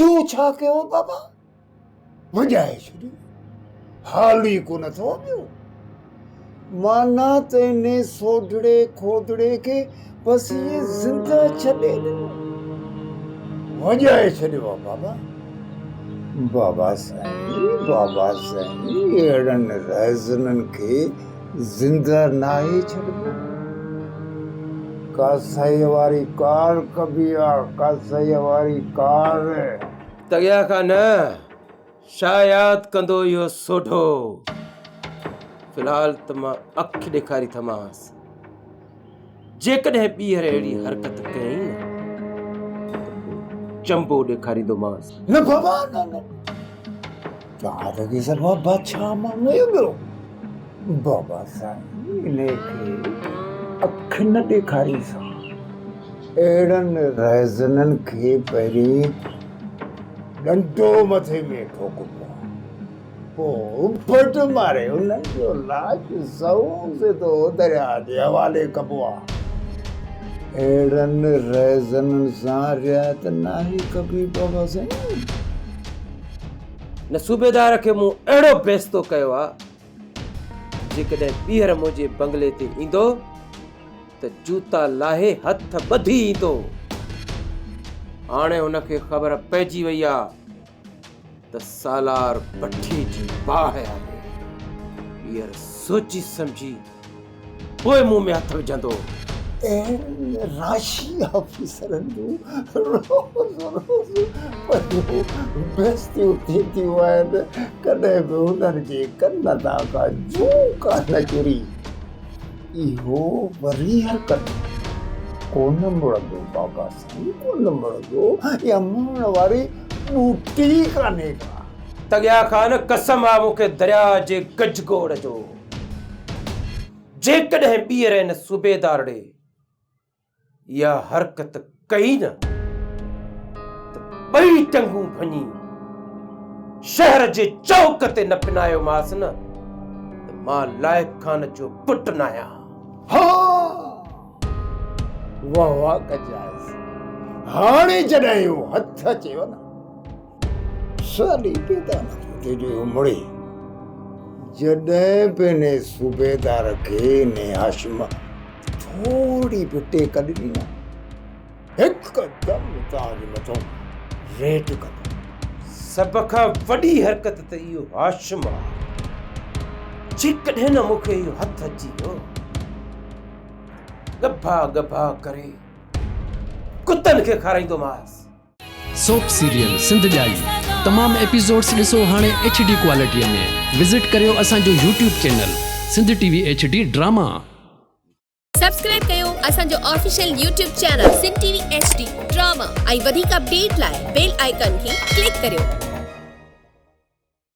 اهو ڇا ڪيو بابا؟ وڄائي ڇڏيو. حال ئي ڪونه اٿو ٻيو. معنيٰ ته انهي سوڍڙي کودڙي کي بس ائين زنده ڇڏي ڏنو. وڄائي ڇڏيو آ بابا. بابا سائين، بابا سائين، اهڙن رهزنن کي زنده ناهي ڇڏبو. ڪاسائيء واري ڪار ڪبي آ، ڪاسائيء واري ڪار. تڳيا کان نه، شاهه ياد ڪندو اهو سوڍو. في الحال ته مان اک ڏيکاري ٿمانس. جيڪڏهن ٻيهر اهڙي حرڪت ڪيائين نه ته پوء چنبو ڏيکاريندومانس. نه بابا نه نه. توهان ته کي سڀ بادشاهه ماڻهو آهيو ٻيو. بابا سائين انهي کي اک نه ڏيکاريسان. اهڙن رهزنن کي پهرين ڏنڊو مٿي ۾ ٺوڪبو آهي. پوء ڦٽ ماري انهن جو لاش سنئون سڌو درياء جي حوالي ڪبو آهي. اهڙن رهزنن سان رعايت ناهي ڪبي بابا سائين. هن صوبيدار کي مون اهڙو بيستو ڪيو آهي، جيڪڏهن ٻيهر منهنجي بنگلي تي ايندو ته جوتا لاهي هٿ ٻڌي ايندو. هاڻي هن کي خبر پئجي وئي آهي ته سالار بٺي جي باهه آهي. ٻيهر سوچي سمجهي پوء مون ۾ هٿ وجهندو. اهڙن راشي آفيسرن جون روز روز پيون بيعزتيون ٿينديون آهن، ڪڏهن به انهن جي ڪن تان ڪا جون ڪانه چري. اهو وري حرڪت ڪونه مڙندو بابا سائين ڪونه مڙندو، اها مڙڻ واري ٻوٽي ئي ڪانهي ڪا. تڳيا خان قسم آ مون کي درياء جي گجگوڙ جو، جيڪڏهن ٻيهر هن صوبيدار ڏي اها حرڪت ڪئي نه ته ٻئي ٽنگون ڀڃي شهر جي چوڪ تي نه پنايومانس نه ته مان لائق خان جو پٽ ناهيان. ها! واه واه ڪجانس. هاڻي جڏهن اهو هٿ اچيو نه. سوال ئي پيدا نه ٿو ٿئي جو اهو مڙي. جڏهن به انهي صوبيدار کي انهي هاشم ٿوري به ٽيڪ ڏني نه، هڪدم توهان جي مٿان ريٽ ڪندو. سڀ کان وڏي حرڪت ته اهو هاشم آ. جيڪڏهن نه مون کي اهو هٿ اچي ويو ته ڳڀا ڳڀا ڪري ڪتن کي کارائيندومانس. سوپ سيريل سنڌ ڄائي تمام ايپيسوڊس ڏسو هاڻي ايڇ ڊي ڪوالٽي ۾ وزٽ ڪريو اسان جو YouTube channel Sindh T V H D drama. Subscribe ڪيو اسان جو official YouTube channel Sindh T V H D drama ۽ وڌيڪ اپڊيٽ لاء بيل آئيڪان کي ڪلڪ ڪريو.